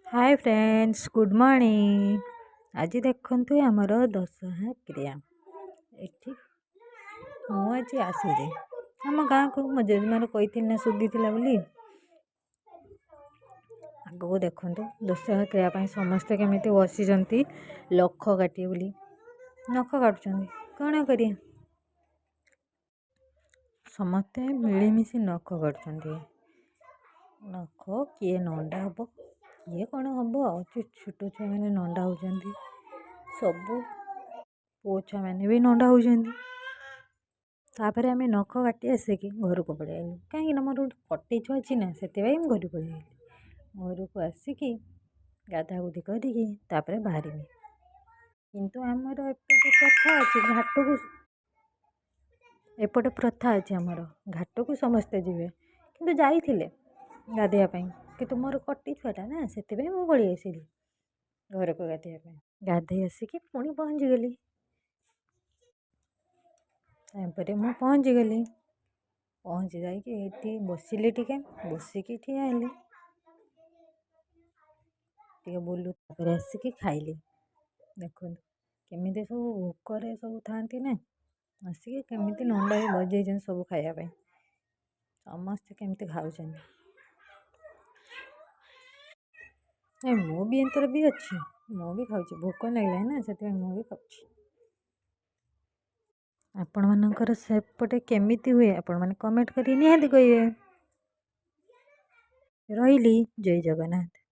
ହାଏ friends, good morning. ଆଜି ଦେଖନ୍ତୁ ଆମର ଦଶହା କ୍ରିୟା। ଏଠି ମୁଁ ଆଜି ଆସିଛି ଆମ ଗାଁକୁ। ମୋ ଜେଜେମାର କହିଥିଲି ନା ଶୁଦ୍ଧି ଥିଲା ବୋଲି। ଆଗକୁ ଦେଖନ୍ତୁ, ଦଶହା କ୍ରିୟା ପାଇଁ ସମସ୍ତେ କେମିତି ବସିଛନ୍ତି। ନଖ କାଟିବେ ବୋଲି ନଖ କାଟୁଛନ୍ତି। କ'ଣ କରିବା, ସମସ୍ତେ ମିଳିମିଶି ନଖ କାଟୁଛନ୍ତି। ନଖ କିଏ ନଣ୍ଡା ହେବ, କିଏ କ'ଣ ହେବ। ଆଉ ଛୋଟ ଛୁଆମାନେ ନଣ୍ଡା ହେଉଛନ୍ତି, ସବୁ ପୁଅ ଛୁଆମାନେ ବି ନଣ୍ଡା ହେଉଛନ୍ତି। ତାପରେ ଆମେ ନଖ କାଟି ଆସିକି ଘରକୁ ପଳେଇ ଆଇଲୁ, କାହିଁକିନା ମୋର ଗୋଟେ କଟେଇ ଛୁଆ ଅଛି ନା, ସେଥିପାଇଁ ମୁଁ ଘରକୁ ପଳେଇ ଆଇଲି। ଘରକୁ ଆସିକି ଗାଧା ଗୁଧି କରିକି ତାପରେ ବାହାରିବି। କିନ୍ତୁ ଆମର ଏପଟେ ପ୍ରଥା ଅଛି ଘାଟକୁ, ଏପଟେ ପ୍ରଥା ଅଛି ଆମର ଘାଟକୁ ସମସ୍ତେ ଯିବେ। କିନ୍ତୁ ଯାଇଥିଲେ ଗାଧୋଇବା ପାଇଁ, କିନ୍ତୁ ମୋର କଟି ଛୁଆଟା ନା, ସେଥିପାଇଁ ମୁଁ ପଳେଇ ଆସିଲି ଘରକୁ ଗାଧୋଇବା ପାଇଁ। ଗାଧୋଇ ଆସିକି ପୁଣି ପହଞ୍ଚିଗଲି। ତାପରେ ମୁଁ ପହଞ୍ଚିଗଲି। ପହଞ୍ଚି ଯାଇକି ଏଠି ବସିଲି, ଟିକେ ବସିକି ଠିଆ ହେଲି, ଟିକେ ବୁଲୁ, ତାପରେ ଆସିକି ଖାଇଲି। ଦେଖନ୍ତୁ କେମିତି ସବୁ ଭୋକରେ ସବୁ ଥାଆନ୍ତି ନା, ଆସିକି କେମିତି ନଣ୍ଡା ହେଇ ବସିଯାଇଛନ୍ତି ସବୁ ଖାଇବା ପାଇଁ। ସମସ୍ତେ କେମିତି ଖାଉଛନ୍ତି। ମୁଁ ବି ଏଥିରେ ବି ଅଛି, ମୁଁ ବି ଖାଉଛି। ଭୋକ ଲାଗିଲାଣି ନା, ସେଥିପାଇଁ ମୁଁ ବି ଖାଉଛି। ଆପଣମାନଙ୍କର ସେପଟେ କେମିତି ହୁଏ, ଆପଣମାନେ କମେଣ୍ଟ କରି ନିହାତି କହିବେ। ରହିଲି, ଜୟ ଜଗନ୍ନାଥ।